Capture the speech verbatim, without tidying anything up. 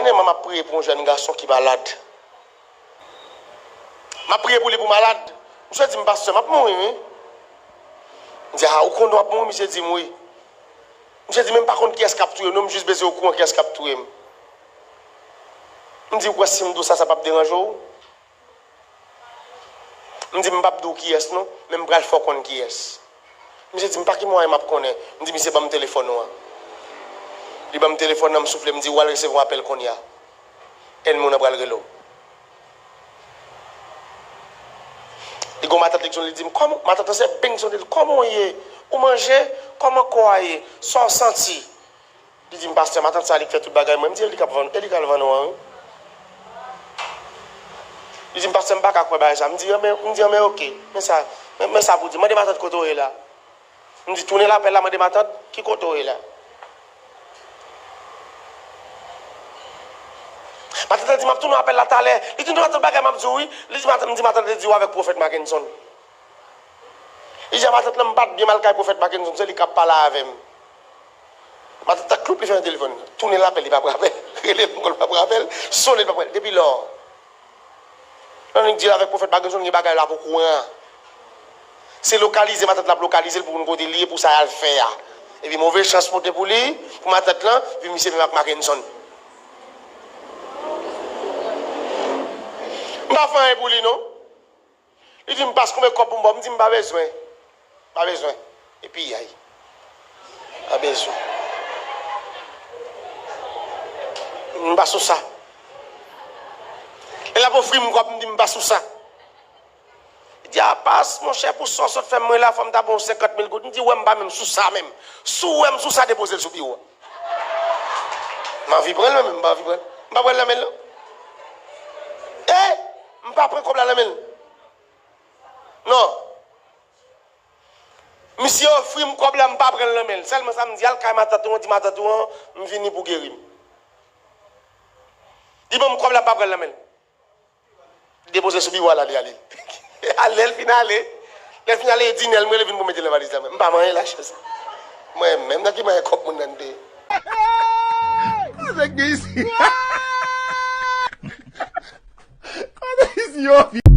Dènyèman, m ap priye pou yon jèn gason ki malad. M ap priye pou li pou malad. Misye di m, "Pastè, m ap mouri, wi." M di, "A, ou konnen w ap mouri?" Misye di m, "Wi." Misye di, "Men m pa konn kiyès k ap touye m, non, m jis bezwen okouran kiyès k ap touye m." M di, "Ou kwè si m di w sa, sa p ap deranje w?" M di, "M p ap di w kiyès non, men m pral fè w konn kiyès." Misye di m, "Pa ki mwayen m ap konnen?" M di, "Misye, ban m telefòn ou an." Li ban m telefòn nan, m soufle, m di, "Ou al resevwa apèl kounye a. Ènmi w nan pral rele w." Li gen yon matant li k sonn, li di m, "Kòman?" Matant lan se bing sonn, li di, "Kòman w ye? Ou manje? Kòman kò a ye? Sa w santi?" Li di m, "Pastè, matant sa a li k fè tout bagay mwen." M di, "E li k ap vann, e li k al vann ou an, wi." Li di m, "Pastè, m pa ka kwè bagay sa." M di, "Anben, m di, anben, oke. Men sa, men, men sa pou di. Mande matant kote w ye la." M di, "Tounen lapèl la, mande matant ki kote w ye la." Matant la di, "M ap tounen apèl la talè." Li di, "Non, matant, bagay m ap di w, wi." Li di, "Matant, m di matant la di w avèk pwofèt Mackenson." Li di a matant lan, "M pa t byen, m al kay pwofèt Mackenson, se li k ap pale avè m." Matant lan kloup, li fèmen telefòn nan. Tounen lapèl, li p ap rapèl. Rele l ankò, li p ap rapèl. Sonnen, li p ap rapèl. Depi lò, lè nèg di l avèk pwofèt Mackenson, gen bagay la pou kouran. Se lokalize matant l ap lokalize l pou konn kote li ye, pou sa y al fè a. Epi move chans pote pou li, pou matant lan, epi misye menm ak Mackenson. M pa fè anyen pou li, non. Li di m, "Pas konbyen kòb pou m ba w?" M di, "M pa bezwen. M pa bezwen." Epi, ay. M pa bezwen. M pa sou sa. Lè l ap ofri m kòb, m di, "M pa sou sa." Li di, "A, Pas, monchè, pou sa w sot fè m, mwen la, fò m ta ba w senkant mil goud." M di, "Wè, m pa menm sou sa menm. Si w wè m sou sa, depoze l sou biwo a." M anvi pran l, mwen menm, m pa anvi pran l. M pa pran l nan men l, non. E, m pa pran kòb la nan men l. Non. Misye ofri m kòb la, m pa pran l nan men l. Sèlman sa m di, "Al kay matant ou an, di matant ou an, m vini pou geri m." Li ban m kòb la, m pa pran l nan men l. Li depoze sou biwo a la, li ale. Lè l fin ale, lè l fin ale, e dinè l m rele vin pou mete l nan valiz la. M pa manyen lachè sa. Mwen menm, nan ki manyen kòb moun nan te ye? Sa k gen isi? Kote isi yo?